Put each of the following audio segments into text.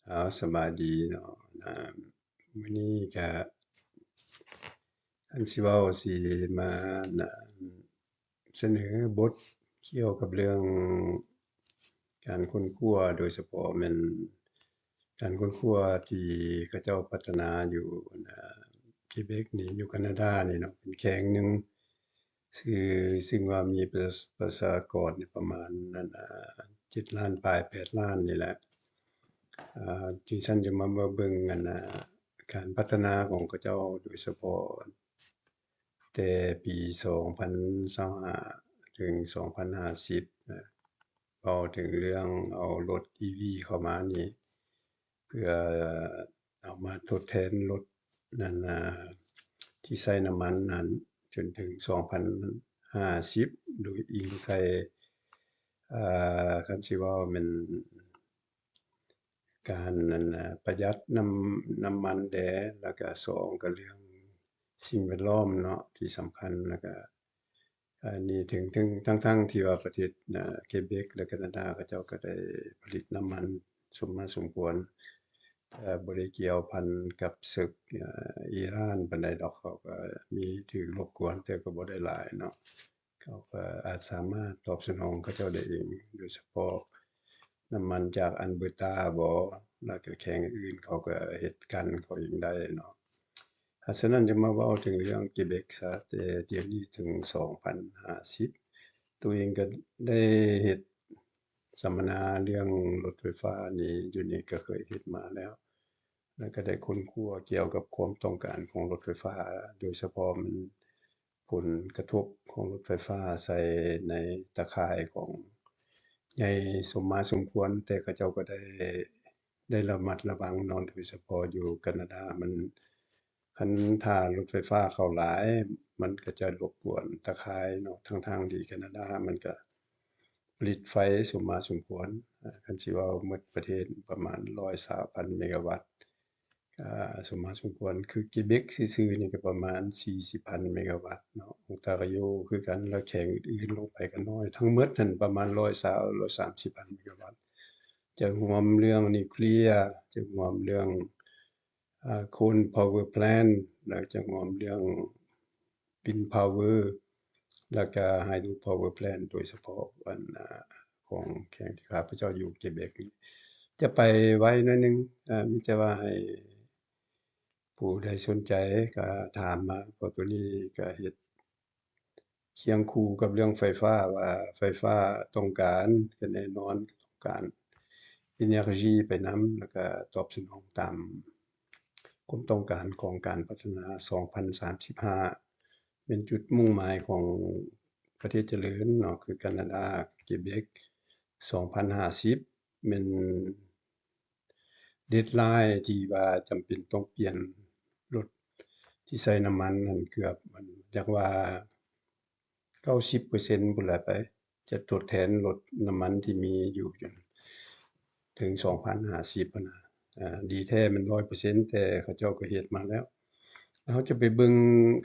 ເອົາ ສະບາຍດີເນາະ ອາ ມື້ນີ້ກະ ຄັນຊິເວົ້າ ຊິມາ ອາ ສະເໜີບົດກ່ຽວກັບເລື່ອງການຄົ້ນຄວ້າ ໂດຍສະເພາະແມ່ນການຄົ້ນຄວ້າທີ່ເຂົາເຈົ້າພັດທະນາຢູ່ ອາ ເຄເບັກນີ້ ຢູ່ການາດານີ້ເນາະ ເປັນແຂວງໜຶ່ງ ຊຶ່ງ ຊຶ່ງວ່າມີປະ ປະຊາກອນປະມານ ອັນ ເຈັດລ້ານປາຍ ແປດລ້ານນີ້ແຫຼະ ອາ ຈຶ່ງຊັ້ນຈະມາ ມາເບິ່ງ ອັນ ອາ ການພັດທະນາຂອງເຂົາເຈົ້າ ໂດຍສະເພາະແຕ່ປີສອງພັນຊາວຫ້າ ເຖິງສອງພັນຫ້າສິບນະ ເວົ້າເຖິງເລື່ອງເອົາລົດອີວີເຂົ້າມານີ້ ເພື່ອເອົາມາທົດແທນລົດນັ້ນນະ ທີ່ໃຊ້ນ້ຳມັນນັ້ນ ຈົນເຖິງສອງພັນຫ້າສິບ ໂດຍອີງໃສ່ ເອີ ຄັນຊິເວົ້າແມ່ນການ ອັນນະ ປະຢັດນ້ຳ ນ້ຳມັນແດ່ ແລ້ວກະສອງກະເລື່ອງສິ່ງແວດລ້ອມເນາະ ທີ່ສຳຄັນ ແລ້ວກະ ອັນນີ້ເຖິງ ເຖິງ ທັງໆທີ່ວ່າປະເທດ ອາ ເຄເບັກ ແລະ ການາດາ ເຂົາເຈົ້າກໍໄດ້ຜະລິດນ້ຳມັນສົມມາສົມຄວນ ເອີ ບໍ່ໄດ້ກ່ຽວພັນກັບເສິກ ເອີ ອີຣານປານໃດດອກ ເຂົາກໍມີຖືກລົບກວນ ແຕ່ກໍບໍ່ໄດ້ຫຼາຍເນາະ ເຂົາກໍອາດສາມາດຕອບສະໜອງເຂົາເຈົ້າໄດ້ເອງ ໂດຍສະເພາະນ້ຳມັນຈາກອານເບີຕາບໍ ແລ້ວກໍແຂວງອື່ນ ເຂົາກໍເຮັດການເຂົາເອງໄດ້ເນາະ. ອາ ສະນັ້ນຈະມາເວົ້າເຖິງເລື່ອງເກເບັກຊະ ແຕ່ດຽວນີ້ເຖິງສອງພັນຫ້າສິບ ໂຕເອງກໍໄດ້ເຮັດສຳມະນາເລື່ອງລົດໄຟຟ້ານີ້ ຢູ່ນີ້ກໍເຄີຍເຮັດມາແລ້ວ ແລ້ວກໍໄດ້ຄົ້ນຄວ້າກ່ຽວກັບຄວາມຕ້ອງການຂອງລົດໄຟຟ້າ ໂດຍສະເພາະມັນ ຜົນກະທົບຂອງລົດໄຟຟ້າໃສ່ໃນຕາຂ່າຍຂອງໃຫຍ່ສົມມາສົມຄວນ, ແຕ່ເຂົາເຈົ້າກໍໄດ້ ໄດ້ລະມັດລະວັງເນາະ, ໂດຍສະເພາະຢູ່ການາດາ ມັນ ຄັນຖ້າລົດໄຟຟ້າເຂົ້າຫຼາຍ ມັນກໍຈະລົບກວນຕາຂ່າຍເນາະ, ທັງໆທີ່ການາດາມັນກໍຜະລິດໄຟສົມມາສົມຄວນ, ຄັນຊິເວົ້າໝົດປະເທດປະມານຮ້ອຍຊາວພັນເມກາວັດ. ອ່າ ສົມມາສົມຄວນ ຄືເກເບັກຊື່ໆນີ້ກໍປະມານສີ່ສິບພັນເມກາວັດເນາະ, ອົນຕາຣີໂອຄືກັນ ແລ້ວແຂວງອື່ນໆລົງໄປກໍນ້ອຍ, ທັງໝົດຫັ້ນປະມານຮ້ອຍຊາວ ຮ້ອຍສາມສິບພັນເມກາວັດ. ຈະຮວມເລື່ອງນິວເຄລຍ, ຈະຮວມເລື່ອງ ອ່າ coal power plant ແລ້ວຈະຮວມເລື່ອງ wind power ແລ້ວກະ hydro power plant ໂດຍສະເພາະ ອັນ ອາ ຂອງແຂວງທີ່ຂ້າພະເຈົ້າຢູ່ເກເບັກນີ້ ຈະໄປໄວໜ້ອຍໜຶ່ງ, ອາ ມີແຕ່ວ່າໃຫ້ຜູ້ໃດສົນໃຈກໍຖາມມາ, ເພາະໂຕນີ້ກໍເຮັດຄຽງຄູ່ກັບເລື່ອງໄຟຟ້າ ວ່າໄຟຟ້າຕ້ອງການ ກໍແນ່ນອນຕ້ອງການ energy ໄປນຳ, ແລ້ວກໍຕອບສະໜອງຕາມຄວາມຕ້ອງການຂອງການພັດທະນາສອງພັນສາມສິບຫ້າ ແມ່ນຈຸດມຸ່ງໝາຍຂອງປະເທດຈະເລີນເນາະ ຄືການາດາ ເກເບັກ ສອງພັນຫ້າສິບ ແມ່ນ deadline ທີ່ວ່າຈຳເປັນຕ້ອງປ່ຽນລົດທີ່ໃຊ້ນ້ຳມັນຫັ້ນ ເກືອບ ອັນ ຈັກວ່າ ເກົ້າສິບເປີເຊັນພຸ້ນແຫຼະໄປ ຈະທົດແທນລົດນ້ຳມັນທີ່ມີຢູ່ຈົນເຖິງສອງພັນຫ້າສິບຫັ້ນນະ. ອາ ດີແທ້ແມ່ນຮ້ອຍເປີເຊັນ ແຕ່ເຂົາເຈົ້າກໍເຮັດມາແລ້ວ. ເຮົາຈະໄປເບິ່ງ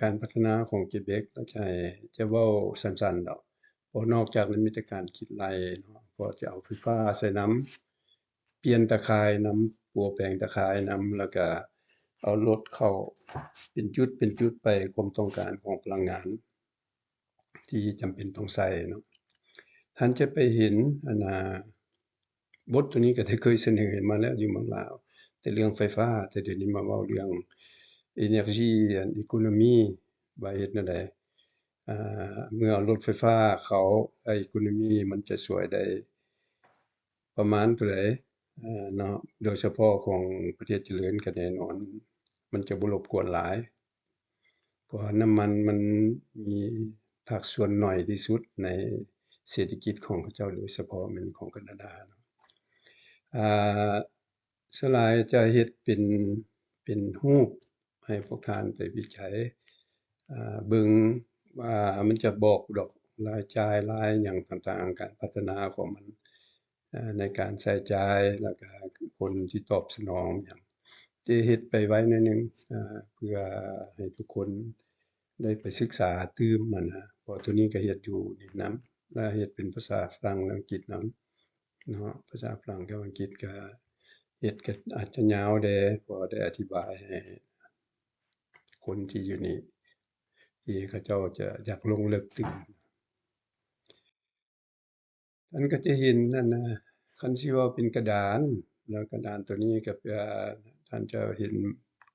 ການພັດທະນາຂອງເກເບັກ ແລ້ວຈະໃຫ້ ຈະເວົ້າສັ້ນໆດອກ ເພາະນອກຈາກນັ້ນມີແຕ່ການຄິດໄລ່ເນາະ ເພາະຈະເອົາໄຟຟ້າໃສ່ນຳ ປ່ຽນຕາຂ່າຍນຳ ປົວແປງຕາຂ່າຍນຳ ແລ້ວກະເອົາລົດເຂົ້າເປັນຈຸດເປັນຈຸດໄປ ຄວາມຕ້ອງການຂອງພະລັງງານທີ່ຈຳເປັນຕ້ອງໃຊ້ເນາະ. ທ່ານຈະໄປເຫັນ ອັນນາ ບົດໂຕນີ້ກໍໄດ້ເຄີຍສະເໜີມາແລ້ວຢູ່ເມືອງລາວ ແຕ່ເລື່ອງໄຟຟ້າ, ແຕ່ດຽວນີ້ມາເວົ້າເລື່ອງ energy and economy ວ່າເຮັດແນວໃດ ອາ ເມື່ອເອົາລົດໄຟຟ້າເຂົ້າ economy ມັນຈະຊ່ວຍໄດ້ປະມານເທົ່າໃດ ອາ ເນາະ, ໂດຍສະເພາະຂອງປະເທດຈະເລີນກໍແນ່ນອນ ມັນຈະບໍ່ລົບກວນຫຼາຍ ເພາະວ່ານ້ຳມັນມັນມີພາກສ່ວນໜ້ອຍທີ່ສຸດໃນເສດຖະກິດຂອງເຂົາເຈົ້າ ໂດຍສະເພາະແມ່ນຂອງການາດາເນາະ. ອາ ສ່ວນຫຼາຍຈະເຮັດເປັນ ເປັນຮູບ ໃຫ້ພວກທ່ານໄປວິໄຈ ອາ ເບິ່ງວ່າມັນຈະບອກດອກລາຍຈ່າຍລາຍຫຍັງຕ່າງໆ ການພັດທະນາຂອງມັນ ອາ ໃນການໃຊ້ຈ່າຍ ແລ້ວກະຜົນທີ່ຕອບສະໜອງຫຍັງ ຈະເຮັດໄປໄວໜ້ອຍໜຶ່ງ ອາ ເພື່ອໃຫ້ທຸກຄົນໄດ້ໄປສຶກສາຕື່ມຫັ້ນນະ ເພາະໂຕນີ້ກະເຮັດຢູ່ນີ້ນຳ ແລະ ເຮັດເປັນພາສາຝຣັ່ງ ແລະ ອັງກິດນຳ ເນາະ ພາສາຝຣັ່ງກັບອັງກິດກະ ເຮັດກໍອາດຈະຍາວແດ່ ເພາະວ່າໄດ້ອະທິບາຍໃຫ້ຄົນທີ່ຢູ່ນີ້ ທີ່ເຂົາເຈົ້າຈະຢາກລົງເລິກຕື່ມ. ທ່ານກໍຈະເຫັນນັ້ນນະ ຄັນຊິເວົ້າເປັນກະດານ ແລ້ວກະດານໂຕນີ້ກໍ ເອີ ທ່ານຈະເຫັນ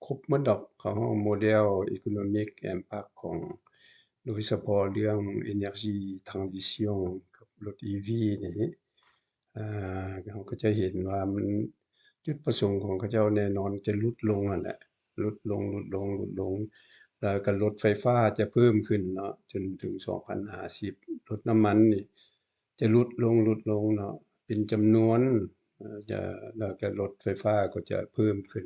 ຄົບໝົດດອກ ເຂົາຮ້ອງໂມເດວ Economic Impact ຂອງ ໂດຍສະເພາະເລື່ອງ Energy Transition ກັບລົດ ອີ ວີ ນີ້ ອາ ເຮົາກໍຈະເຫັນວ່າມັນ ຈຸດປະສົງຂອງເຂົາເຈົ້າແນ່ນອນຈະຫຼຸດລົງຫັ້ນແຫຼະ ຫຼຸດລົງ ຫຼຸດລົງ ຫຼຸດລົງ ແລ້ວກໍລົດໄຟຟ້າຈະເພີ່ມຂຶ້ນເນາະ ຈົນເຖິງສອງພັນຫ້າສິບ ລົດນ້ຳມັນນີ້ຈະຫຼຸດລົງ ຫຼຸດລົງເນາະ ເປັນຈຳນວນ ເອີ ຈະ ແລ້ວກໍລົດໄຟຟ້າກໍຈະເພີ່ມຂຶ້ນ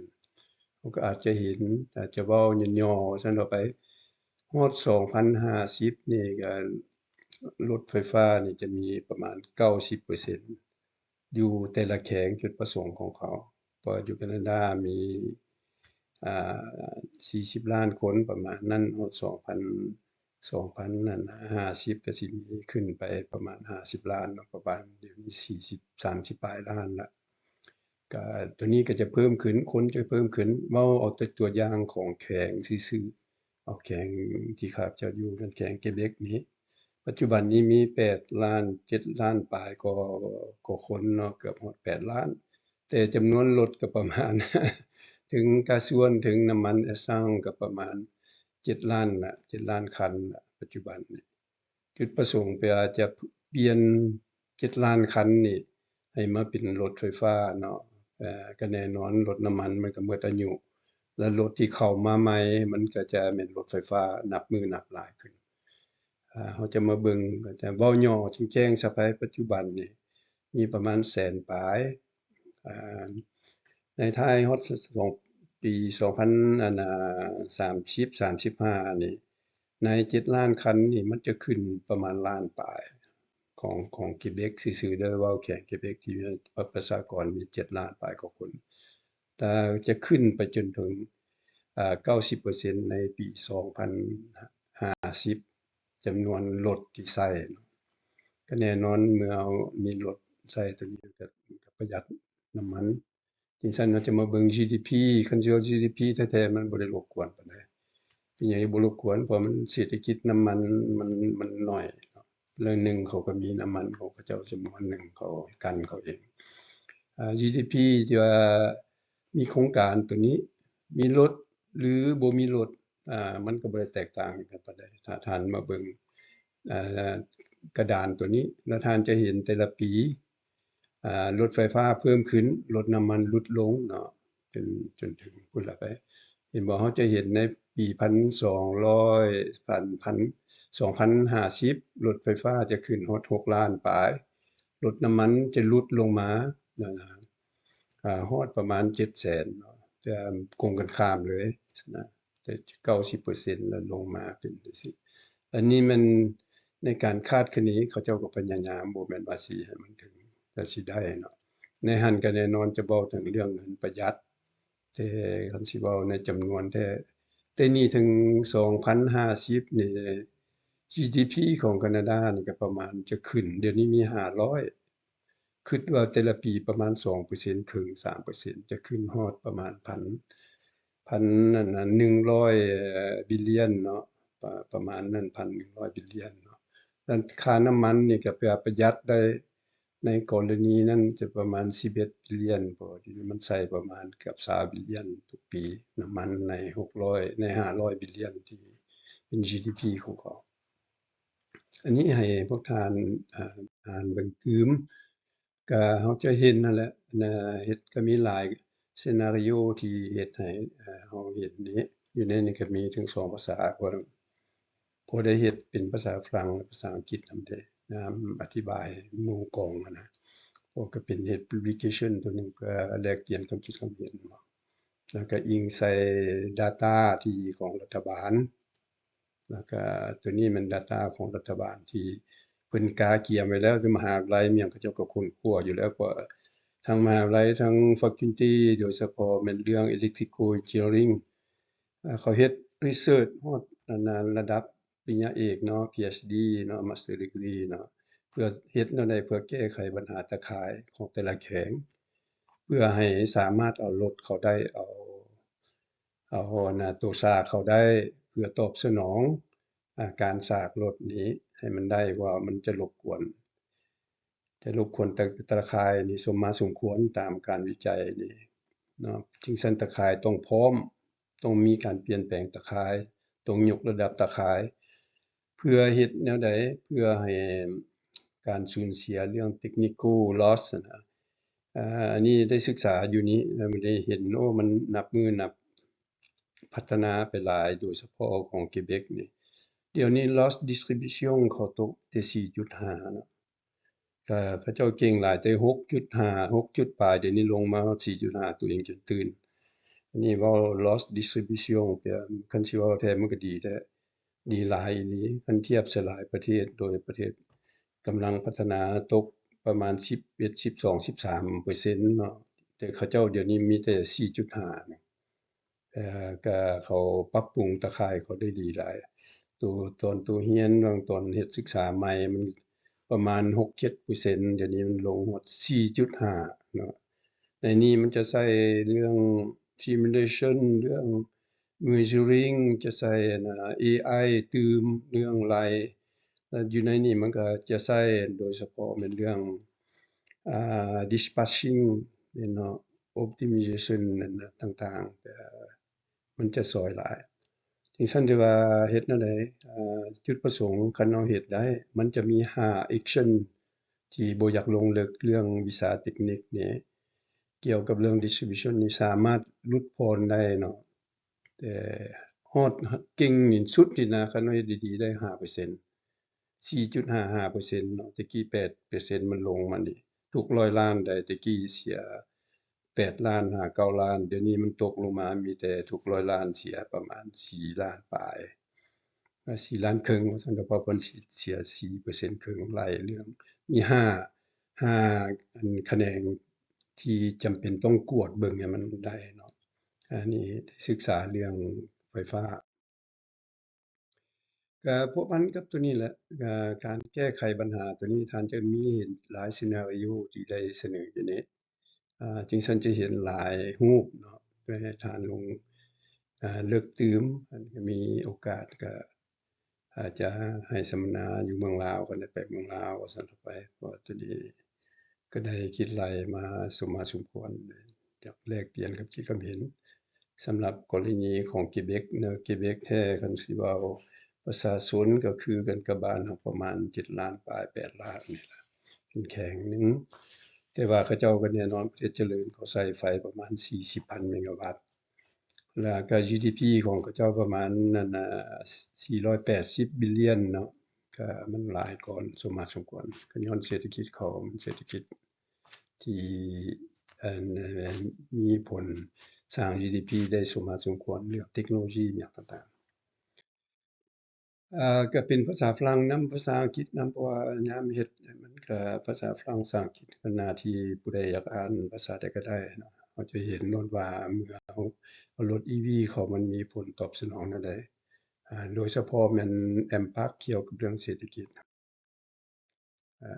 ເຮົາກໍອາດຈະເຫັນ ອາດຈະເວົ້າຫຍໍ້ໆວ່າຊັ້ນເຖາະໄປ ຮອດສອງພັນຫ້າສິບນີ້ກໍລົດໄຟຟ້ານີ້ຈະມີປະມານເກົ້າສິບເປີເຊັນ ຢູ່ແຕ່ລະແຂວງຈຸດປະສົງຂອງເຂົາ ເພາະຢູ່ການາດາມີ ອ່າ ສີ່ສິບລ້ານຄົນປະມານນັ້ນ ຮອດສອງພັນ ສອງພັນຫ້າສິບກໍຊິມີຂຶ້ນໄປປະມານຫ້າສິບລ້ານເນາະ ປະມານດຽວນີ້ສີ່ສິບ ສາມສິບປາຍລ້ານລະ ກະໂຕນີ້ກໍຈະເພີ່ມຂຶ້ນ ຄົນຈະເພີ່ມຂຶ້ນ ເວົ້າເອົາແຕ່ຕົວຢ່າງຂອງແຂວງຊື່ໆ ເອົາແຂວງທີ່ຂ້າພະເຈົ້າຢູ່ ແມ່ນແຂວງເກເບັກນີ້ ປັດຈຸບັນນີ້ມີແປດລ້ານ ເຈັດລ້ານປາຍກວ່າ ກວ່າຄົນເນາະ ເກືອບຮອດແປດລ້ານ ແຕ່ຈຳນວນລົດກໍປະມານ ເຖິງກາຊວນ ເຖິງນ້ຳມັນເອສຊັງກໍປະມານເຈັດລ້ານລະ ເຈັດລ້ານຄັນລະ ປັດຈຸບັນນີ້ ຈຸດປະສົງເພື່ອຈະປ່ຽນເຈັດລ້ານຄັນນີ້ໃຫ້ມາເປັນລົດໄຟຟ້າເນາະ ເອີ ກໍແນ່ນອນລົດນ້ຳມັນມັນກໍໝົດອາຍຸ ແລະລົດທີ່ເຂົ້າມາໃໝ່ມັນກໍຈະແມ່ນລົດໄຟຟ້ານັບມື້ນັບຫຼາຍຂຶ້ນ. ເຮົາຈະມາເບິ່ງ ຈະເວົ້າຫຍໍ້ແຈ້ງໆຊະໄປ ປັດຈຸບັນນີ້ມີປະມານແສນປາຍ ອ່າ ໃນທ້າຍຮອດສອງ ປີສອງພັນ ອັນ ອ່າ ສາມສິບ ສາມສິບຫ້ານີ້ ໃນເຈັດລ້ານຄັນນີ້ ມັນຈະຂຶ້ນປະມານລ້ານປາຍ ຂອງ ຂອງເກເບັກຊື່ໆເດີ ເວົ້າແຂວງເກເບັກທີ່ມີປະຊາກອນມີເຈັດລ້ານປາຍກວ່າຄົນ ແຕ່ຈະຂຶ້ນໄປຈົນເຖິງ ເອີ ເກົ້າສິບເປີເຊັນໃນປີສອງພັນຫ້າສິບ ຈຳນວນລົດທີ່ໃຊ້ເນາະ ກໍແນ່ນອນເມື່ອເຮົາມີລົດໃຊ້ໂຕນີ້ ກໍ ກໍປະຢັດນ້ຳມັນ ຈັ່ງຊັ້ນເຮົາຈະມາເບິ່ງ ຈີດີພີ ຄັນຊິເວົ້າ ຈີດີພີ ແທ້ໆ ມັນບໍ່ໄດ້ລົບກວນປານໃດ ເປັນຫຍັງບໍ່ລົບກວນ ເພາະມັນເສດຖະກິດນ້ຳມັນ ມັນ ມັນໜ້ອຍເນາະ ແລ້ວໜຶ່ງເຂົາກໍມີນ້ຳມັນຂອງເຂົາເຈົ້າຈຳນວນໜຶ່ງ ເຂົາກັນເຂົາເອງ ອ່າ ຈີດີພີ ທີ່ວ່າມີໂຄງການໂຕນີ້ ມີລົດ ຫຼື ບໍ່ມີລົດ ອ່າ ມັນກໍບໍ່ໄດ້ແຕກຕ່າງກັນປານໃດ ຖ້າທ່ານມາເບິ່ງ ອ່າ ກະດານໂຕນີ້ ແລ້ວທ່ານຈະເຫັນແຕ່ລະປີ ອ່າ ລົດໄຟຟ້າເພີ່ມຂຶ້ນ ລົດນ້ຳມັນຫຼຸດລົງເນາະ ຈົນ ຈົນເຖິງພຸ້ນລະໄປ ເຫັນບໍ່? ເຮົາຈະເຫັນໃນປີພັນສອງຮ້ອຍ ພັນ ພັນ ສອງພັນຫ້າສິບ ລົດໄຟຟ້າຈະຂຶ້ນຮອດຫົກລ້ານປາຍ ລົດນ້ຳມັນຈະຫຼຸດລົງມາ ອ່າ ຮອດປະມານເຈັດແສນເນາະ ແຕ່ກົງກັນຂ້າມເລີຍນະ ແຕ່ເກົ້າສິບເປີເຊັນ ແລ້ວລົງມາເປັນຈັ່ງຊີ້ ອັນນີ້ແມ່ນໃນການຄາດຄະເນ ເຂົາເຈົ້າກໍພະຍາຍາມ ບໍ່ແມ່ນວ່າຊິໃຫ້ມັນເຖິງ ແຕ່ຊິໄດ້ເນາະ ໃນຫັ້ນກໍແນ່ນອນຈະເວົ້າເຖິງເລື່ອງເງິນປະຢັດ ແຕ່ຄັນຊິເວົ້າໃນຈຳນວນແທ້ ແຕ່ນີ້ເຖິງສອງພັນຫ້າສິບນີ້ ຈີດີພີຂອງການາດານີ້ກໍປະມານຈະຂຶ້ນ ດຽວນີ້ມີຫ້າຮ້ອຍ ຄິດວ່າແຕ່ລະປີປະມານສອງເປີເຊັນເຄິ່ງ ສາມເປີເຊັນ ຈະຂຶ້ນຮອດປະມານພັນ ພັນ ນັ້ນນະ ໜຶ່ງຮ້ອຍ ບິລລຽນເນາະ ປະ ປະມານນັ້ນ ພັນໜຶ່ງຮ້ອຍບິລລຽນເນາະ ແລ້ວຄ່ານ້ຳມັນນີ້ກໍປະ ປະຢັດໄດ້ ໃນກໍລະນີນັ້ນຈະປະມານສິບເອັດບິລລຽນ ເພາະວ່າມັນໃຊ້ປະມານເກືອບຊາວບິລລຽນທຸກປີ ນ້ຳມັນໃນຫົກຮ້ອຍ ໃນຫ້າຮ້ອຍບິລລຽນທີ່ເປັນຈີດີພີຂອງເຂົາ. ອັນນີ້ໃຫ້ພວກທ່ານ ອ່າ ອ່ານເບິ່ງຕື່ມ ກະເຮົາຈະເຫັນຫັ້ນແຫຼະ ນະ ເຮັດ ກະມີຫຼາຍເຊນາຣີໂອທີ່ເຮັດໃຫ້ ເຮົາເຫັນນີ້ ຢູ່ໃນນີ້ກະມີເຖິງສອງພາສາ ເພາະ ເພາະໄດ້ເຮັດເປັນພາສາຝຣັ່ງ ແລະ ພາສາອັງກິດນຳເດ້ ນຳອະທິບາຍໝູ່ກອງຫັ້ນນະ ເພາະກະເປັນເຮັດ publication ໂຕໜຶ່ງ ເພື່ອແລກປ່ຽນຄວາມຄິດຄວາມເຫັນ ແລ້ວກະອີງໃສ່ data ທີ່ຂອງລັດຖະບານ ແລ້ວກະໂຕນີ້ແມ່ນ data ຂອງລັດຖະບານທີ່ເພິ່ນກະກຽມໄວ້ແລ້ວ ແຕ່ມະຫາວິທະຍາໄລຫຍັງເຂົາເຈົ້າກໍຄົ້ນຄວ້າຢູ່ແລ້ວ ເພາະທາງມະຫາວິທະຍາໄລ ທາງ faculty ໂດຍສະເພາະແມ່ນເລື່ອງ electrical engineering ເຂົາເຮັດ research ຮອດອັນນັ້ນ ລະດັບປະລິນຍາເອກເນາະ PhD ເນາະ Master Degree ເນາະ ເພື່ອເຮັດແນວໃດເພື່ອແກ້ໄຂບັນຫາຕາຂ່າຍຂອງແຕ່ລະແຂວງ ພື່ອໃຫ້ສາມາດເອົາລົດເຂົ້າໄດ້ ເອົາ ເອົາອັນນ່າໂຕຊາເຂົ້າໄດ້ ເພື່ອຕອບສະໜອງ ອາ ການສາກລົດນີ້ໃຫ້ມັນໄດ້ ເພາະວ່າມັນຈະລົບກວນ ຈະລົບກວນຕະ ຕະຂ່າຍນີ້ສົມມາສົມຄວນຕາມການວິໄຈນີ້ເນາະ. ຈຶ່ງຊັ້ນຕະຂ່າຍຕ້ອງພ້ອມ ຕ້ອງມີການປ່ຽນແປງຕະຂ່າຍ ຕ້ອງຍົກລະດັບຕະຂ່າຍ ເພື່ອເຮັດແນວໃດ ເພື່ອໃຫ້ການສູນເສຍເລື່ອງ technical loss ຫັ້ນນະ ອາ ອັນນີ້ໄດ້ສຶກສາຢູ່ນີ້ ແລ້ວໄດ້ເຫັນ ໂອ້ ມັນນັບມື້ນັບພັດທະນາໄປຫຼາຍ ໂດຍສະເພາະຂອງເກເບັກນີ້. ດຽວນີ້ loss distribution ເຂົາຕົກແຕ່ສີ່ຈຸດຫ້າເນາະ ກະເຂົາເຈົ້າເກັ່ງຫຼາຍ ແຕ່ຫົກຈຸດຫ້າ ຫົກຈຸດປາຍ ດຽວນີ້ລົງມາຮອດສີ່ຈຸດຫ້າ ຕົວເອງຈົນຕື່ນ. ອັນນີ້ເວົ້າ loss distribution ຄັນຊິເວົ້າແທ້ມັນກະດີແທ້ ດີຫຼາຍອີ່ຫຼີ ຄັນທຽບໃສ່ຫຼາຍປະເທດ ໂດຍປະເທດກຳລັງພັດທະນາຕົກປະມານສິບເອັດ ສິບສອງ ສິບສາມເປີເຊັນເນາະ ແຕ່ເຂົາເຈົ້າດຽວນີ້ມີແຕ່ສີ່ຈຸດຫ້າ ເອີ ກະເຂົາປັບປຸງຕາຂ່າຍເຂົາໄດ້ດີຫຼາຍ. ໂຕ ຕອນໂຕຮຽນ ຕອນເຮັດສຶກສາໃໝ່ ມັນປະມານຫົກເຈັດເປີເຊັນ ດຽວນີ້ມັນລົງຮອດສີ່ຈຸດຫ້າເນາະ. ໃນນີ້ມັນຈະໃຊ້ເລື່ອງ simulation ເລື່ອງ measuring ຈະໃຊ້ອັນນ່າ ເອໄອຕື່ມເລື່ອງໄລ່ ແລະ ຢູ່ໃນນີ້ມັນກະຈະໃຊ້ໂດຍສະເພາະແມ່ນເລື່ອງ ອາ dispatching ແມ່ນເນາະ optimization ນັ້ນນະ ຕ່າງໆ ເອີ ມັນຈະຊ່ອຍຫຼາຍ. ຈັ່ງຊັ້ນ ທີ່ວ່າເຮັດແນວໃດ ອາ ຈຸດປະສົງ ຄັນເຮົາເຮັດໄດ້ ມັນຈະມີຫ້າ action ທີ່ບໍ່ຢາກລົງເລິກເລື່ອງວິຊາເຕັກນິກນີ້ ກ່ຽວກັບເລື່ອງ distribution ນີ້ ສາມາດຫຼຸດຜ່ອນໄດ້ເນາະ. ແຕ່ຮອດເກັ່ງນີ້ສຸດນີ້ນະ ຄັນເຮົາເຮັດດີໆ ໄດ້ຫ້າເປີເຊັນ ສີ່ຈຸດຫ້າຫ້າເປີເຊັນເນາະ ແຕ່ກີ້ແປດເປີເຊັນ ມັນລົງມານີ້ ທຸກຮ້ອຍລ້ານໄດ້ ແຕ່ກີ້ເສຍແປດລ້ານຫາເກົ້າລ້ານ ດຽວນີ້ມັນຕົກລົງມາ ມີແຕ່ທຸກຮ້ອຍລ້ານເສຍປະມານສີ່ລ້ານປາຍ ອາ ສີ່ລ້ານເຄິ່ງວ່າຊັ້ນເຖາະ ເພາະເພິ່ນເສຍສີ່ເປີເຊັນເຄິ່ງ ໄລ່ເລື່ອງ ມີຫ້າ ຫ້າ ອັນ ຂະແໜງທີ່ຈຳເປັນຕ້ອງກວດເບິ່ງໃຫ້ມັນໄດ້ເນາະ. ອັນນີ້ສຶກສາເລື່ອງໄຟຟ້າ ກະພົວພັນກັບໂຕນີ້ແຫຼະ ກະການແກ້ໄຂບັນຫາໂຕນີ້ ທ່ານຈະມີເຫັນຫຼາຍ scenario ທີ່ໄດ້ສະເໜີຢູ່ນີ້ ອາ ຈຶ່ງຊັ້ນຈະເຫັນຫຼາຍຮູບເນາະ ເພື່ອໃຫ້ທ່ານລົງ ອາ ເລິກຕື່ມ ອັນ ມີໂອກາດກະ ອາດຈະໃຫ້ສຳມະນາຢູ່ເມືອງລາວ ຄັນໄດ້ໄປເມືອງລາວ ວ່າຊັ້ນເຖາະໄປ ເພາະວ່າໂຕນີ້ກະໄດ້ຄິດໄລ່ມາສົມມາສົມຄວນ ຢາກແລກປ່ຽນຄຳຄິດຄຳເຫັນ. ສຳລັບກໍລະນີຂອງເກເບັກເນາະ ເກເບັກແທ້ ຄັນຊິເວົ້າປະຊາຊົນກະຄືກັນກັບບ້ານເຮົາ ປະມານເຈັດລ້ານປາຍ ແປດລ້ານນີ້ລະ ເປັນແຂວງໜຶ່ງ ແຕ່ວ່າເຂົາເຈົ້າກະແນ່ນອນ ປະເທດຈະເລີນ ເຂົາໃຊ້ໄຟປະມານສີ່ສິບພັນເມກາວັດ ແລ້ວກະ ຈີດີພີ ຂອງເຂົາເຈົ້າປະມານນັ້ນນະ ສີ່ຮ້ອຍແປດສິບບິລລຽນເນາະ ກະມັນຫຼາຍກ່ອນສົມມາສົມຄວນ ກະຍ້ອນເສດຖະກິດເຂົາ ເສດຖະກິດທີ່ ອັນ ມີຜົນສ້າງ ຈີດີພີ ໄດ້ສົມມາສົມຄວນ ເລື່ອງເຕັກໂນໂລຊີ ຫຍັງຕ່າງໆ ອາ ກະເປັນພາສາຝຣັ່ງນຳ ພາສາອັງກິດນຳ ເພາະວ່າຍາມເຮັດມັນກະພາສາຝຣັ່ງ ພາສາອັງກິດ ກະໜ້າທີ່ຜູ້ໃດຢາກອ່ານພາສາໃດກະໄດ້ເນາະ. ເຮົາຈະເຫັນໂລດວ່າເມື່ອເຮົາເອົາລົດອີວີເຂົ້າ ມັນມີຜົນຕອບສະໜອງແນວໃດ ອາ ໂດຍສະເພາະແມ່ນ impact ກ່ຽວກັບເລື່ອງເສດຖະກິດ ອາ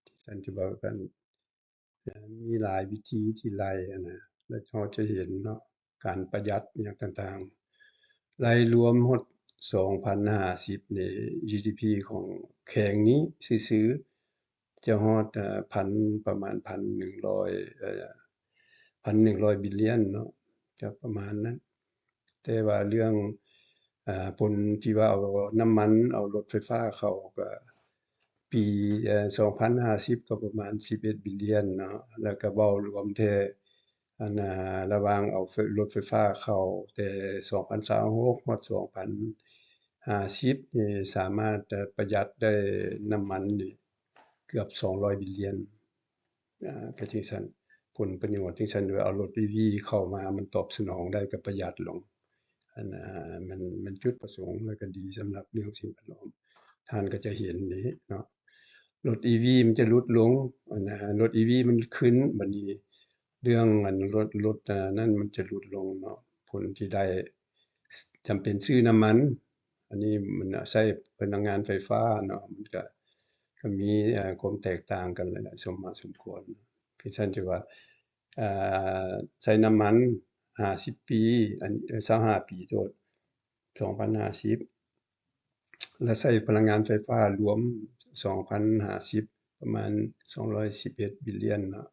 ທີ່ທ່ານຈະເວົ້າກັນ ມີຫຼາຍວິທີທີ່ໄລ່ຫັ້ນນະ ແລ້ວເຮົາຈະເຫັນເນາະ ການປະຢັດຫຍັງຕ່າງໆ ໄລ່ລວມຮອດສອງພັນຫ້າສິບນີ້ ຈີດີພີ ຂອງແຂວງນີ້ຊື່ໆ ຈະຮອດ ເອີ ພັນ ປະມານພັນໜຶ່ງຮ້ອຍ ເອີ ພັນໜຶ່ງຮ້ອຍບິລລຽນເນາະ ກະປະມານນັ້ນ. ແຕ່ວ່າເລື່ອງ ອາ ຜົນທີ່ວ່າເອົານ້ຳມັນ ເອົາລົດໄຟຟ້າເຂົ້າ ກະປີ ເອີ ສອງພັນຫ້າສິບ ກະປະມານສິບເອັດບິລລຽນເນາະ ແລ້ວກະເວົ້າລວມແທ້ ອັນ ອາ ລະຫວ່າງເອົາລົດໄຟຟ້າເຂົ້າແຕ່ສອງພັນຊາວຫົກ ຮອດສອງພັນຫ້າສິບນີ້ ສາມາດປະຢັດໄດ້ນ້ຳມັນນີ້ເກືອບສອງຮ້ອຍບິລລຽນ. ອາ ກະຈັ່ງຊັ້ນ ຜົນປະໂຫຍດຈັ່ງຊັ້ນ ເອົາລົດອີວີເຂົ້າມາ ມັນຕອບສະໜອງໄດ້ ກະປະຢັດລົງ ອັນ ອາ ມັນ ມັນຈຸດປະສົງ ແລ້ວກະດີສຳລັບເລື່ອງສິ່ງແວດລ້ອມ. ທ່ານກະຈະເຫັນນີ້ເນາະ ລົດອີວີມັນຈະຫຼຸດລົງ ອັນ ອາ ລົດອີວີມັນຂຶ້ນ ບາດນີ້ເລື່ອງ ອັນ ລົດ ລົດ ອາ ນັ້ນມັນຈະຫຼຸດລົງເນາະ ຜົນທີ່ໄດ້ ຈຳເປັນຊື້ນ້ຳມັນ ອັນນີ້ມັນໃຊ້ພະລັງງານໄຟຟ້າເນາະ ມັນກະ ກະມີ ເອີ ຄວາມແຕກຕ່າງກັນແຫຼະ ສົມມາສົມຄວນ. ຄືຊັ້ນຈະວ່າ ເອີ ໃຊ້ນ້ຳມັນຫ້າສິບປີ ອັນ ເອີ ຊາວຫ້າປີໂທດ ສອງພັນຫ້າສິບ ແລະ ໃຊ້ພະລັງງານໄຟຟ້າລວມສອງພັນຫ້າສິບ ປະມານສອງຮ້ອຍສິບເອັດບິລລຽນເນາະ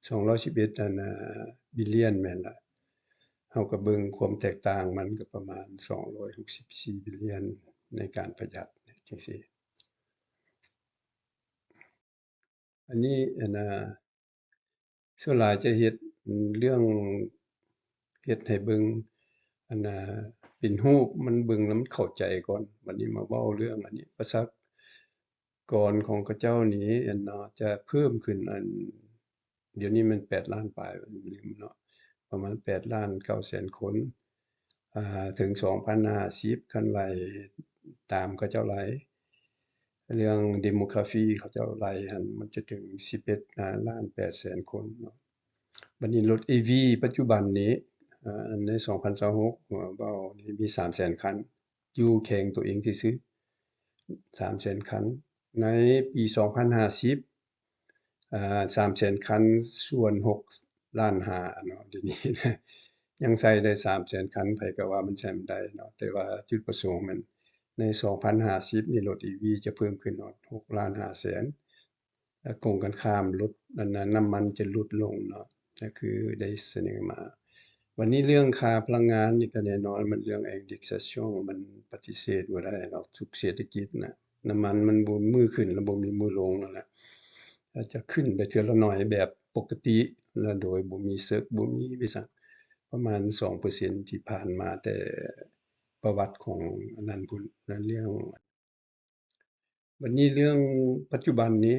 ສອງຮ້ອຍສິບເອັດ ອັນ ບິລລຽນແມ່ນລະ ເຮົາກໍເບິ່ງຄວາມແຕກຕ່າງມັນກໍປະມານສອງຮ້ອຍຫົກສິບສີ່ບິລລຽນໃນການປະຢັດ ຈັ່ງຊີ້. ອັນນີ້ ອັນ ສ່ວນຫຼາຍຈະເຮັດເລື່ອງ ເຮັດໃຫ້ເບິ່ງ ອັນ ເປັນຮູບ ມັນເບິ່ງແລ້ວມັນເຂົ້າໃຈກ່ອນ ບັດນີ້ມາເວົ້າເລື່ອງອັນນີ້ ປະຊາກອນຂອງເຂົາເຈົ້ານີ້ ອັນ ຈະເພີ່ມຂຶ້ນ ອັນ ດຽວນີ້ແມ່ນແປດລ້ານປາຍ ລືມເນາະ ປະມານແປດລ້ານເກົ້າແສນຄົນ ອ່າ ເຖິງສອງພັນຫ້າສິບ ຄັນໄລ່ຕາມເຂົາເຈົ້າໄລ່ ເລື່ອງ demography ເຂົາເຈົ້າໄລ່ຫັ້ນ ມັນຈະເຖິງສິບເອັດລ້ານແປດແສນຄົນເນາະ. ບັດນີ້ລົດ EV ປັດຈຸບັນນີ້ ອ່າ ໃນສອງພັນຊາວຫົກ ເວົ້ານີ້ມີສາມແສນຄັນ ຢູ່ແຂວງຕົວເອງຊື່ໆ ສາມແສນຄັນ. ໃນປີສອງພັນຫ້າສິບ ອ່າ ສາມແສນຄັນ ສ່ວນຫົກລ້ານຫ້າເນາະ ດຽວນີ້ຍັງໃຊ້ໄດ້ສາມແສນຄັນ ໃຜກໍວ່າມັນໃຊ້ບໍ່ໄດ້ເນາະ ແຕ່ວ່າຈຸດປະສົງແມ່ນໃນສອງພັນຫ້າສິບນີ້ ລົດ EV ຈະເພີ່ມຂຶ້ນຮອດຫົກລ້ານຫ້າແສນ ແລະ ກົງກັນຂ້າມ ລົດ ອັນນັ້ນ ນ້ຳມັນຈະຫຼຸດລົງເນາະ ກໍຄືໄດ້ສະເໜີມາ. ບັດນີ້ເລື່ອງຄ່າພະລັງງານນີ້ກໍແນ່ນອນ ມັນເລື່ອງ indexation ມັນປະຕິເສດບໍ່ໄດ້ດອກ ທຸກເສດຖະກິດນະ ນ້ຳມັນມັນບໍ່ ມື້ຂຶ້ນແລ້ວບໍ່ມີມື້ລົງນັ້ນແຫຼະ ອາດຈະຂຶ້ນໄປເທື່ອລະໜ້ອຍແບບປົກກະຕິ ແລະ ໂດຍບໍ່ມີເສິກ ບໍ່ມີວິສັງ ປະມານສອງເປີເຊັນທີ່ຜ່ານມາ ແຕ່ປະຫວັດຂອງອັນນັ້ນພຸ້ນ ແລະ ເລື່ອງ ບັດນີ້ເລື່ອງປັດຈຸບັນນີ້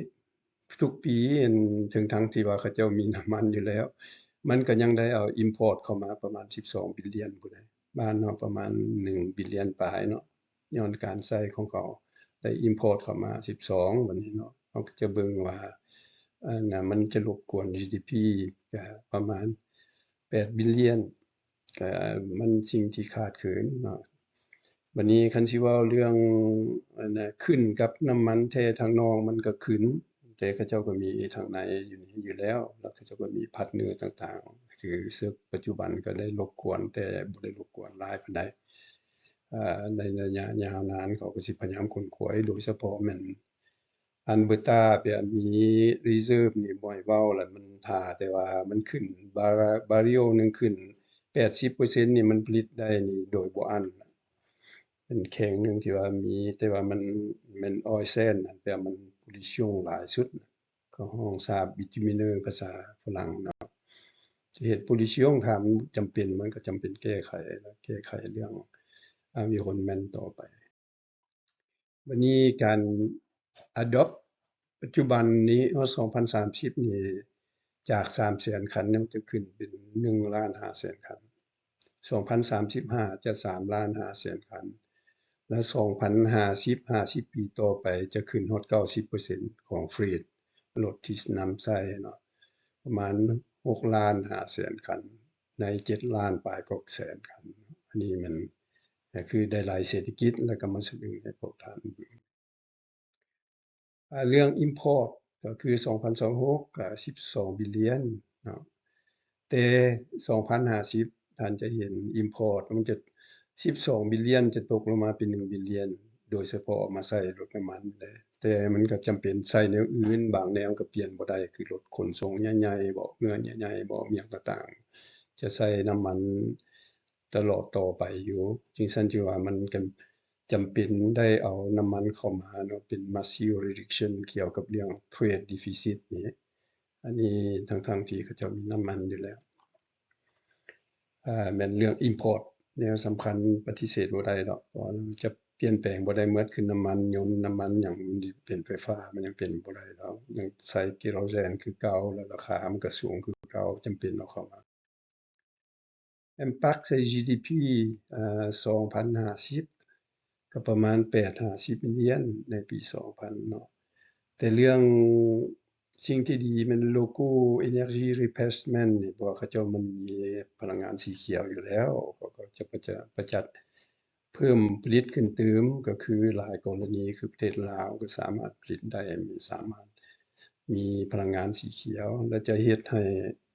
ທຸກປີ ອັນ ເຖິງທັງທີ່ວ່າເຂົາເຈົ້າມີນ້ຳມັນຢູ່ແລ້ວ ມັນກໍຍັງໄດ້ເອົາ import ເຂົ້າມາປະມານສິບສອງບິລລຽນພຸ້ນໃດ ບ້ານເຮົາປະມານໜຶ່ງບິລລຽນປາຍເນາະ ຍ້ອນການໃຊ້ຂອງເຂົາ ໄດ້ import ເຂົ້າມາສິບສອງ ບັດນີ້ເນາະ ເຮົາກໍຈະເບິ່ງວ່າ ອັນ ມັນຈະລົບກວນ GDP ກໍປະມານແປດບິລລຽນ ກໍມັນສິ່ງທີ່ຂາດເຂີນເນາະ. ບັດນີ້ຄັນຊິເວົ້າເລື່ອງ ອັນ ນະ ຂຶ້ນກັບນ້ຳມັນແທ້ທາງນອກ ມັນກໍຂຶ້ນ ແຕ່ເຂົາເຈົ້າກໍມີທາງໃນຢູ່ນີ້ຢູ່ແລ້ວ ແລ້ວເຂົາເຈົ້າກໍມີ partner ຕ່າງໆ ຄືເຊິ່ງປັດຈຸບັນກໍໄດ້ລົບກວນ ແຕ່ບໍ່ໄດ້ລົບກວນຫຼາຍປານໃດ. ອາ ໃນໄລຍະຍາວນານ ເຂົາກໍຊິພະຍາຍາມຂົນຂວາຍ ໂດຍສະເພາະແມ່ນ Alberta ແບບມີ reserve ນີ້ບໍ່ໃຫ້ເວົ້າລະ ມັນຖ້າແຕ່ວ່າມັນຂຶ້ນ barrel ໜຶ່ງຂຶ້ນແປດສິບເປີເຊັນນີ້ ມັນຜະລິດໄດ້ນີ້ໂດຍບໍ່ອັ້ນ ເປັນແຂວງໜຶ່ງທີ່ວ່າມີ ແຕ່ວ່າມັນແມ່ນ oil sand ແບບມັນ pollution ຫຼາຍສຸດ ເຂົາຮ້ອງ sharp bituminous ພາສາຝຣັ່ງເນາະ ຈະເຮັດ pollution ຖ້າມັນຈຳເປັນ ມັນກໍຈຳເປັນແກ້ໄຂ ແກ້ໄຂເລື່ອງ environment ຕໍ່ໄປ. ບັດນີ້ການ adopt ປັດຈຸບັນນີ້ ຮອດສອງພັນສາມສິບນີ້ ຈາກສາມແສນຄັນ ມັນຈະຂຶ້ນເປັນໜຶ່ງລ້ານຫ້າແສນຄັນ, ສອງພັນສາມສິບຫ້າຈະສາມລ້ານຫ້າແສນຄັນ ແລະ ສອງພັນຫ້າສິບ ຫ້າສິບປີຕໍ່ໄປ ຈະຂຶ້ນຮອດເກົ້າສິບເປີເຊັນຂອງ fleet ລົດທີ່ນຳໃຊ້ເນາະ ປະມານຫົກລ້ານຫ້າແສນຄັນ ໃນເຈັດລ້ານປາຍກວ່າແສນຄັນ. ອັນນີ້ແມ່ນ ກໍຄືໄດ້ໄລ່ເສດຖະກິດ ແລ້ວກໍມາສະເໜີໃຫ້ພວກທ່ານເບິ່ງ. ອາ ເລື່ອງ import ກໍຄື ສອງພັນຊາວຫົກ ກໍສິບສອງບິລລຽນເນາະ ແຕ່ ສອງພັນຫ້າສິບ ທ່ານຈະເຫັນ import ມັນຈະ ສິບສອງບິລລຽນ ຈະຕົກລົງມາເປັນໜຶ່ງບິລລຽນ ໂດຍສະເພາະເອົາມາໃສ່ລົດນ້ຳມັນແຫຼະ ແຕ່ມັນກໍຈຳເປັນໃຊ້ແນວອື່ນ ບາງແນວກໍປ່ຽນບໍ່ໄດ້ ຄືລົດຂົນສົ່ງໃຫຍ່ໆບໍ ເຮືອໃຫຍ່ໆບໍ ອີ່ຫຍັງກໍຕາມ ຈະໃຊ້ນ້ຳມັນຕະຫຼອດຕໍ່ໄປຢູ່. ຈຶ່ງຊັ້ນຈຶ່ງວ່າມັນກໍຈຳເປັນໄດ້ເອົານ້ຳມັນເຂົ້າມາເນາະ ເປັນ massive reduction ກ່ຽວກັບເລື່ອງ trade deficit ນີ້ ອັນນີ້ທັງໆທີ່ເຂົາເຈົ້າມີນ້ຳມັນຢູ່ແລ້ວ ອາ ແມ່ນເລື່ອງ import ແນວສຳຄັນປະຕິເສດບໍ່ໄດ້ດອກ ເພາະວ່າຈະປ່ຽນແປງບໍ່ໄດ້ໝົດ ຄືນ້ຳມັນຍົນ ນ້ຳມັນຫຍັງ ມັນເປັນໄຟຟ້າ ມັນຍັງເປັນບໍ່ໄດ້ດອກ ຍັງໃຊ້ເກໂຣເຊນຄືເກົ່າ ແລະ ລາຄາມັນກໍສູງຄືເກົ່າ ຈຳເປັນເອົາເຂົ້າມາ. Impact ໃສ່ GDP ອາ ສອງພັນຫ້າສິບ ກໍປະມານແປດຫາສິບບິລລຽນໃນປີສອງພັນເນາະ ແຕ່ເລື່ອງສິ່ງທີ່ດີແມ່ນ local energy replacement ນີ້ ເພາະວ່າເຂົາເຈົ້າມັນມີພະລັງງານສີຂຽວຢູ່ແລ້ວ ເຂົາກໍຈະປະຈະ ປະຈັດເພີ່ມຜະລິດຂຶ້ນຕື່ມ ກໍຄືຫຼາຍກໍລະນີຄືປະເທດລາວກໍສາມາດຜະລິດໄດ້ ມີ ສາມາດມີພະລັງງານສີຂຽວ ແລະ ຈະເຮັດໃຫ້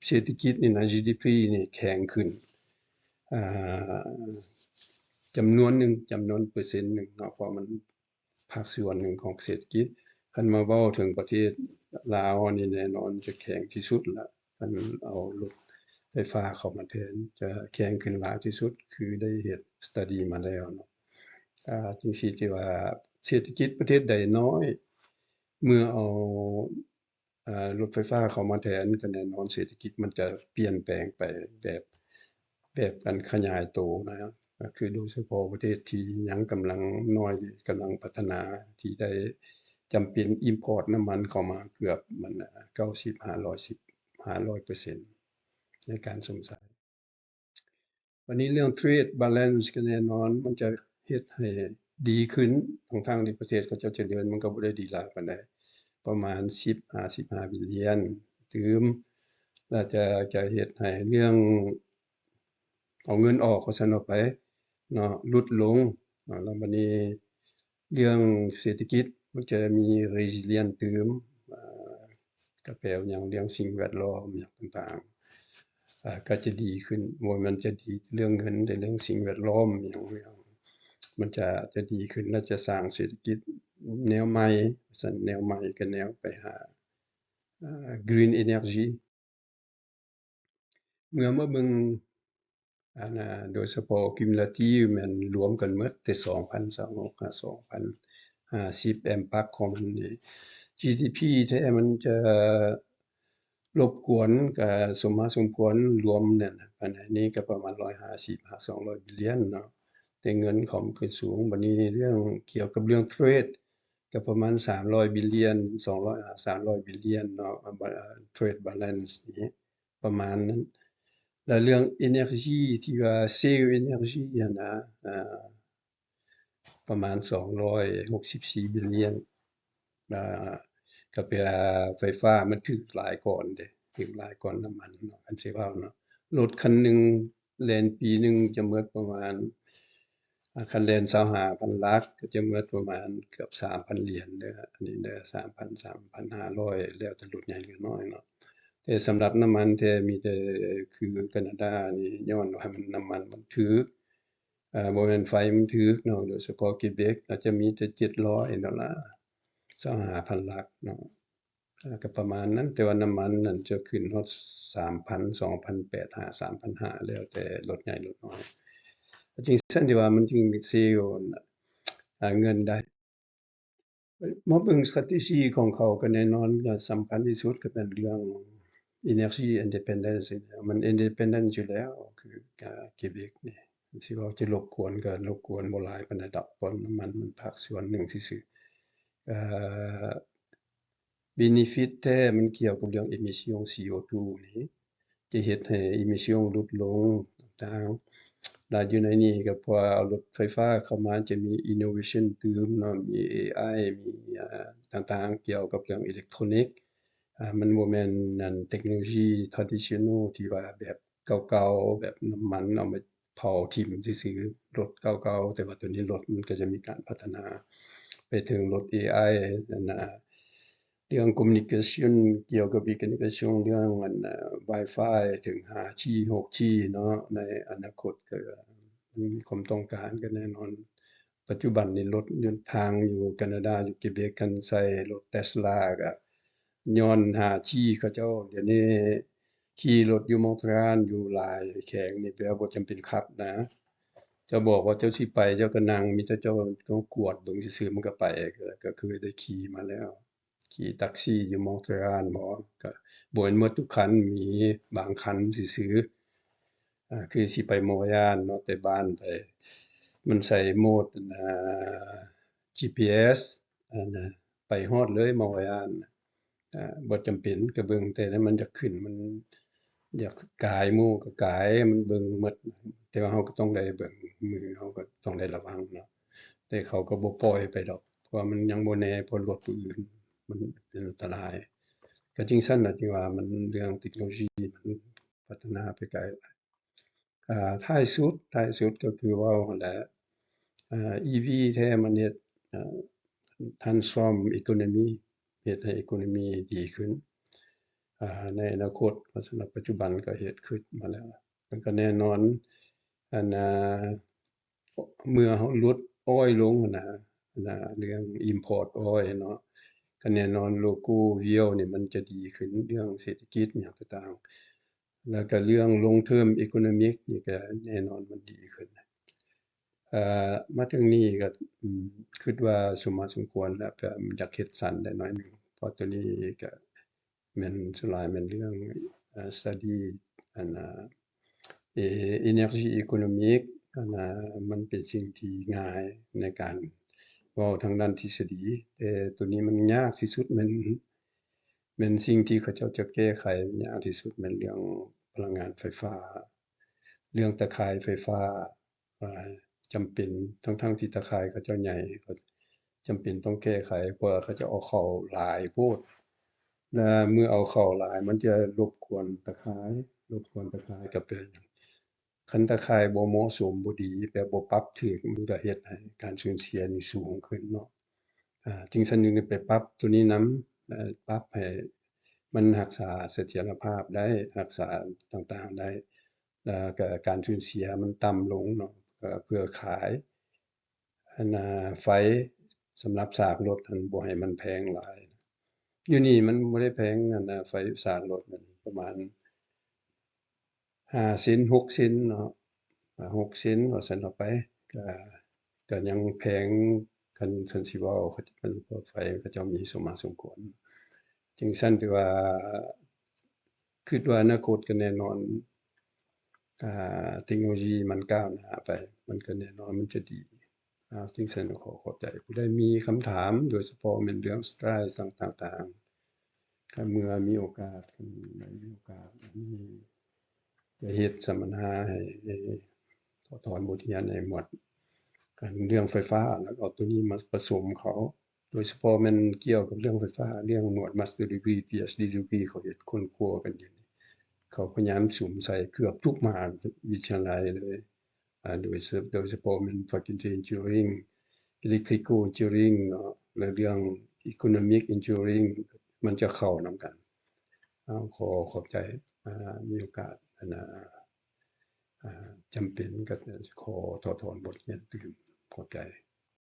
ເສດຖະກິດນີ້ນະ ຈີດີພີນີ້ແຂງຂຶ້ນ ອ່າ ຈຳນວນໜຶ່ງ ຈຳນວນເປີເຊັນໜຶ່ງເນາະ ເພາະມັນພາກສ່ວນໜຶ່ງຂອງເສດຖະກິດ. ຄັນມາເວົ້າເຖິງປະເທດລາວນີ້ ແນ່ນອນຈະແຂງທີ່ສຸດລະ ຄັນເອົາລົດໄຟຟ້າເຂົ້າມາແທນ ຈະແຂງຂຶ້ນຫຼາຍທີ່ສຸດ ຄືໄດ້ເຮັດສະຕາດີມາແລ້ວເນາະ. ອ່າ ຈຶ່ງຊິທີ່ວ່າເສດຖະກິດປະເທດໃດນ້ອຍ ເມື່ອເອົາ ເອີ ລົດໄຟຟ້າເຂົ້າມາແທນ ກໍແນ່ນອນເສດຖະກິດມັນຈະປ່ຽນແປງໄປແບບ ແບບການຂະຫຍາຍໂຕນະ ກໍຄືໂດຍສະເພາະປະເທດທີ່ຍັງກຳລັງນ້ອຍ ກຳລັງພັດທະນາ ທີ່ໄດ້ຈຳເປັນ import ນ້ຳມັນເຂົ້າມາເກືອບມັນ ເກົ້າສິບ ຫ້າຮ້ອຍສິບ ຫ້າຮ້ອຍເປີເຊັນ ໃນການຊົມໃຊ້. ບັດນີ້ເລື່ອງ trade balance ກໍແນ່ນອນ ມັນຈະເຮັດໃຫ້ດີຂຶ້ນ ທັງໆທີ່ປະເທດເຂົາເຈົ້າຈະເລີນ ມັນກໍບໍ່ໄດ້ດີຫຼາຍປານໃດ ປະມານສິບຫາສິບຫ້າບິລລຽນຕື່ມ ແລ້ວຈະ ຈະເຮັດໃຫ້ເລື່ອງເອົາເງິນອອກ ວ່າຊັ້ນເອົາໄປເນາະ ຫຼຸດລົງເນາະ. ແລ້ວບັດນີ້ ເລື່ອງເສດຖະກິດ ມັນຈະມີ resilient ຕື່ມ ອາ ກະແປວ່າຫຍັງ ເລື່ອງສິ່ງແວດລ້ອມຫຍັງຕ່າງໆ ອາ ກໍຈະດີຂຶ້ນ ບໍ່ແມ່ນຈະດີເລື່ອງເງິນ ແຕ່ເລື່ອງສິ່ງແວດລ້ອມຫຍັງ ມັນຈະ ຈະດີຂຶ້ນ ແລະ ຈະສ້າງເສດຖະກິດແນວໃໝ່ ຊັ້ນແນວໃໝ່ ກໍແນວໄປຫາ ອາ green energy. ເມື່ອມາເບິ່ງ ອັນ ໂດຍສະເພາະ cumulative ແມ່ນລວມກັນໝົດແຕ່ສອງພັນຊາວຫົກຫາສອງພັນຫ້າສິບ impact ຂອງມັນນີ້ ຈີດີພີ ແທ້ມັນຈະລົບກວນ ກະສົມມາສົມຄວນລວມນັ້ນ ອັນນີ້ກະປະມານຮ້ອຍຫ້າສິບຫາສອງຮ້ອຍບິລລຽນເນາະ ແຕ່ເງິນຂອງມັນຂຶ້ນສູງ. ບັດນີ້ເລື່ອງ ກ່ຽວກັບເລື່ອງ trade ກໍປະມານສາມຮ້ອຍບິລລຽນ ສອງຮ້ອຍ ສາມຮ້ອຍບິລລຽນເນາະ trade balance ນີ້ປະມານນັ້ນ. ແລ້ວເລື່ອງ energy ທີ່ວ່າ sale energy ຫັ້ນນະ ອາ ປະມານສອງຮ້ອຍຫົກສິບສີ່ບິລລຽນ ອາ ກໍແປວ່າໄຟຟ້າມັນຖືກຫຼາຍກ່ອນເດ້ ຖືກຫຼາຍກ່ອນນ້ຳມັນເນາະ ຄັນຊິເວົ້າເນາະ. ລົດຄັນໜຶ່ງ ແລ່ນປີໜຶ່ງຈະໝົດປະມານ ອາ ຄັນແລ່ນຊາວຫ້າພັນຫຼັກ ກໍຈະໝົດປະມານເກືອບສາມພັນຫຼຽນເດີ ອັນນີ້ເດີ ສາມພັນ ສາມພັນຫ້າຮ້ອຍ ແລ້ວແຕ່ລົດໃຫຍ່ຫຼືນ້ອຍເນາະ. ແຕ່ສຳລັບນ້ຳມັນແທ້ ມີແຕ່ຄືການາດານີ້ ຍ້ອນວ່າມັນ ນ້ຳມັນມັນຖືກ ອາ ບໍ່ແມ່ນໄຟມັນຖືກເນາະ ໂດຍສະເພາະເກເບັກ ອາດຈະມີແຕ່ເຈັດຮ້ອຍໂດລາ ຊາວຫ້າພັນຫຼັກເນາະ. ອາ ກໍປະມານນັ້ນ ແຕ່ວ່ານ້ຳມັນນັ້ນຈະຂຶ້ນຮອດສາມພັນ ສອງພັນແປດຫາສາມພັນຫ້າ ແລ້ວແຕ່ລົດໃຫຍ່ລົດນ້ອຍ. ຈຶ່ງຊັ້ນທີ່ວ່າມັນຈຶ່ງ sale ອາ ເງິນໄດ້. ມາເບິ່ງ strategy ຂອງເຂົາ ກໍແນ່ນອນ ກໍສຳຄັນທີ່ສຸດກໍແມ່ນເລື່ອງ energy independence ນີ້ແຫຼະ ມັນ independent ຢູ່ແລ້ວ ຄື ອາ ເກເບັກນີ້ ຊິເວົ້າຈະລົບກວນກໍລົບກວນບໍ່ຫຼາຍປານໃດດອກ ເພາະນ້ຳມັນມັນພາກສ່ວນໜຶ່ງຊື່ໆ. ອາ benefit ແທ້ມັນກ່ຽວກັບເລື່ອງ emission ຊີໂອທູ ນີ້ ຈະເຮັດໃຫ້ emission ຫຼຸດລົງຕ່າງໆ ແລະ ຢູ່ໃນນີ້ກໍເພາະວ່າເອົາລົດໄຟຟ້າເຂົ້າມາ ຈະມີ innovation ຕື່ມເນາະ ມີ ເອໄອ ມີ ອາ ຕ່າງໆ ກ່ຽວກັບເລື່ອງ electronic ອາ ມັນບໍ່ແມ່ນອັນ ເຕັກໂນໂລຊີ traditional ທີ່ວ່າແບບເກົ່າໆ ແບບນ້ຳມັນເອົາມາເຜົາຖິ້ມຊື່ໆ ລົດເກົ່າໆ ແຕ່ວ່າໂຕນີ້ລົດມັນກໍຈະມີການພັດທະນາໄປເຖິງລົດ ເອໄອ ອັນນະ ເລື່ອງ communication ກ່ຽວກັບ communication ເລື່ອງອັນນະ Wi-Fi ເຖິງ ຫ້າຈີ ຫົກຈີ ເນາະ ໃນອະນາຄົດກໍມີຄວາມຕ້ອງການ ກໍແນ່ນອນ ປັດຈຸບັນນີ້ລົດຢູ່ທາງຢູ່ການາດາ ຢູ່ເກເບັກ ຄັນໃສ່ລົດ Tesla ກໍຍ້ອນ ຫ້າຈີ ເຂົາເຈົ້າ ດຽວນີ້ຂີ່ລົດຢູ່ Montreal ຢູ່ຫຼາຍແຂວງນີ້ ແບບບໍ່ຈຳເປັນຂັບນະ ເຈົ້າບອກວ່າເຈົ້າຊິໄປ ເຈົ້າກໍນັ່ງ ມີແຕ່ເຈົ້າຕ້ອງກວດເບິ່ງຊື່ໆ ມັນກໍໄປ ກໍ ກໍເຄີຍໄດ້ຂີ່ມາແລ້ວ. ຂີ່ແທັກຊີຢູ່ Montreal ບໍ ກໍບໍ່ແມ່ນໝົດທຸກຄັນ ມີບາງຄັນຊື່ໆ ອາ ຄືຊິໄປ Montreal ເນາະ ແຕ່ບ້ານໄປ ມັນໃສ່ໂໝດ ອາ ຈີພີເອສ ອັນນະ ໄປຮອດເລີຍ Montreal ອາ ບໍ່ຈຳເປັນ ກໍເບິ່ງແຕ່ໃນມັນຢາກຂຶ້ນ ມັນຢາກກາຍໝູ່ກໍກາຍ ມັນເບິ່ງໝົດ ແຕ່ວ່າເຮົາກໍຕ້ອງໄດ້ເບິ່ງ ມືເຮົາກໍຕ້ອງໄດ້ລະວັງເນາະ. ແຕ່ເຂົາກໍບໍ່ປ່ອຍໄປດອກ ເພາະວ່າມັນຍັງບໍ່ແນ່ ເພາະລົດຜູ້ອື່ນມັນເປັນອັນຕະລາຍ. ກໍຈຶ່ງຊັ້ນລະ ຈຶ່ງວ່າມັນເລື່ອງເຕັກໂນໂລຊີມັນພັດທະນາໄປໄກຫຼາຍ. ອາ ທ້າຍສຸດ ທ້າຍສຸດກໍຄືເວົ້າຫັ້ນແຫຼະ ອາ ອີວີ ແທ້ມັນເຮັດ ອາ transform economy ເຮັດໃຫ້ economy ດີຂຶ້ນ. ອ່າ ໃນອະນາຄົດ ສຳລັບປັດຈຸບັນກໍເຮັດຂຶ້ນມາແລ້ວ ແລ້ວກໍແນ່ນອນ ອັນ ອ່າ ເມື່ອເຮົາຫຼຸດອ້ອຍລົງຫັ້ນນະ ອັນນະ ເລື່ອງ import ອ້ອຍເນາະ ກໍແນ່ນອນ global view ນີ້ມັນຈະດີຂຶ້ນ ເລື່ອງເສດຖະກິດຫຍັງຕ່າງໆ ແລ້ວກໍເລື່ອງ long term economic ນີ້ກໍແນ່ນອນມັນດີຂຶ້ນ. ເອີ ມາເຖິງນີ້ກໍ ອືມ ຄິດວ່າສົມມາສົມຄວນແລ້ວ ກໍຢາກເຮັດສັ້ນໄດ້ໜ້ອຍໜຶ່ງ ເພາະໂຕນີ້ກໍແມ່ນ ສ່ວນຫຼາຍແມ່ນເລື່ອງ ເອີ study ອັນ ເອ energy economic ອັນ ມັນເປັນສິ່ງທີ່ງ່າຍໃນການເວົ້າທາງດ້ານທິດສະດີ ແຕ່ໂຕນີ້ມັນຍາກທີ່ສຸດ ແມ່ນ ແມ່ນສິ່ງທີ່ເຂົາເຈົ້າຈະແກ້ໄຂຍາກທີ່ສຸດ ແມ່ນເລື່ອງພະລັງງານໄຟຟ້າ ເລື່ອງຕາຂ່າຍໄຟຟ້າ ອ່າ ຈຳເປັນ ທັງໆທີ່ຕາຂ່າຍເຂົາເຈົ້າໃຫຍ່ ກໍຈຳເປັນຕ້ອງແກ້ໄຂ ເພາະວ່າເຂົາເຈົ້າເອົາເຂົ້າຫຼາຍໂພດ ແລະ ເມື່ອເອົາເຂົ້າຫຼາຍ ມັນຈະລົບກວນຕາຂ່າຍ ລົບກວນຕາຂ່າຍກໍແປວ່າຫຍັງ? ຄັນຕາຂ່າຍບໍ່ເໝາະສົມ ບໍ່ດີ ແບບບໍ່ປັບຖືກ ມັນກໍເຮັດໃຫ້ການສູນເສຍນີ້ສູງຂຶ້ນເນາະ ອາ ຈຶ່ງຊັ້ນຈຶ່ງໄດ້ໄປປັບໂຕນີ້ນຳ ເອີ ປັບໃຫ້ມັນຮັກສາສະຖຽນລະພາບໄດ້ ຮັກສາຕ່າງໆໄດ້ ແລ້ວກໍການສູນເສຍມັນຕ່ຳລົງເນາະ ເພື່ອຂາຍ ອັນນ່າ ໄຟສຳລັບສາກລົດຫັ້ນ ບໍ່ໃຫ້ມັນແພງຫຼາຍ. ຢູ່ນີ້ມັນບໍ່ໄດ້ແພງ ອັນນ່າ ໄຟສາກລົດນັ້ນປະມານຫ້າເຊັນ ຫົກເຊັນເນາະ ຫ້າ ຫົກເຊັນວ່າຊັ້ນເອົາໄປ ກະ ກະຍັງແພງ ຄັນ ຄັນຊິເວົ້າ ເຂົາເຈົ້າ ເຂົາເຈົ້າມີສົມມາສົມຄວນ. ຈັ່ງຊັ້ນຖືວ່າ ຄິດວ່າອະນາຄົດກໍແນ່ນອນ ອ່າ ເຕັກໂນໂລຢີມັນກ້າວໜ້າໄປ ມັນກໍແນ່ນອນມັນຈະດີ. ອ່າ ຈຶ່ງຊັ້ນກໍຂໍຂອບໃຈຜູ້ໃດມີຄຳຖາມ ໂດຍສະເພາະແມ່ນເລື່ອງສະໄຕລ໌ສັງຕ່າງໆ ກໍເມື່ອມີໂອກາດ ຄັນໄດ້ມີໂອກາດ ອັນນີ້ຈະເຮັດສຳມະນາໃຫ້ ໃຫ້ຖອດຖອນບົດຮຽນໃນໝວດການເລື່ອງໄຟຟ້າ ແລ້ວເອົາໂຕນີ້ມາປະສົມເຂົ້າ ໂດຍສະເພາະແມ່ນກ່ຽວກັບເລື່ອງໄຟຟ້າ ເລື່ອງໝວດ Master Degree PhD Degree ເຂົາເຮັດຄົ້ນຄວ້າກັນຢູ່ນີ້ ເຂົາພະຍາຍາມສຸມໃສ່ເກືອບທຸກມະຫາວິທະຍາໄລເລີຍ ອາ ໂດຍສະ ໂດຍສະເພາະແມ່ນ Faculty Engineering Electrical Engineering ເນາະ ແລະ ເລື່ອງ Economic Engineering ມັນຈະເຂົ້ານຳກັນ. ເອົາ ຂໍຂອບໃຈ ອາ ມີໂອກາດ ອັນນ່າ ອາ ຈຳເປັນກໍຂໍຖອດຖອນບົດຮຽນຕື່ມ. ຂອບໃຈ.